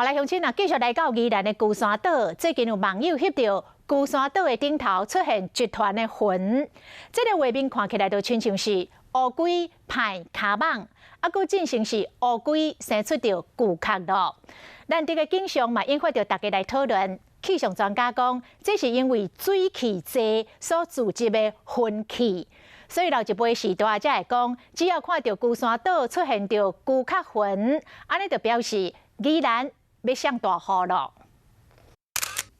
好來，鄉親啊，繼續來到宜蘭的龜山島。最近有網友翕著龜山島的頂頭出現一團的雲，這個畫面看起來就親像是烏龜排跤蠓，啊，閣進行是烏龜生出著龜殼囉。難得的景象嘛，引發著大家來討論。氣象專家講，這是因為水汽濟所聚集的雲氣。所以老一輩時代才會講，只要看著龜山島出現著龜殼雲，按呢就表示宜蘭欲上大雨囉。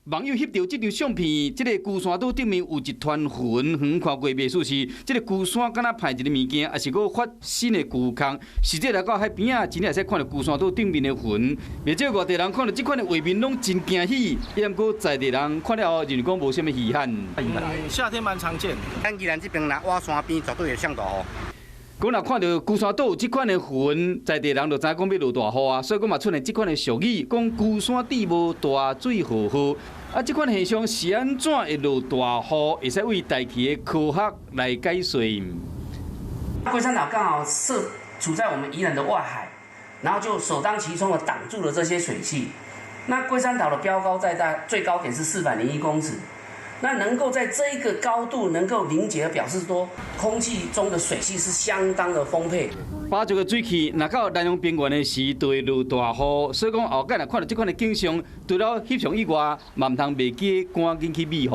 網友翕著這張相片，這個龜山島頂面有一團雲，遠看過袂輸是這個龜山敢若排一个物件，抑是閣發新的龜殼。實際來到海邊仔，真正會使看著龜山島頂面的雲。袂少外地人看著這款的畫面，攏真驚喜。抑毋過在地人看了後，認為講無啥物稀罕。夏天蠻常見。咱宜蘭這邊若倚山邊，絕對會上大雨。講若看著龜山島有這款的雲，在地人就知影講欲落大雨啊，所以講嘛出現這款的俗語，講龜山頂無大水雨雨。啊，這款現象是按怎會落大雨？會使為大氣的科學來解說。龜山島剛好是處在我們宜蘭的外海，然後就首當其衝的擋住了這些水汽。那龜山島的標高在大最高點是401公尺。那能夠在這一個高度能夠凝結，表示說空氣中的水汽是相當的豐沛。飽足的水汽，若到南洋平原的時，就會落大雨。所以講後擺若看著這款的景象，除了翕相以外，嘛毋通袂記趕緊去避雨。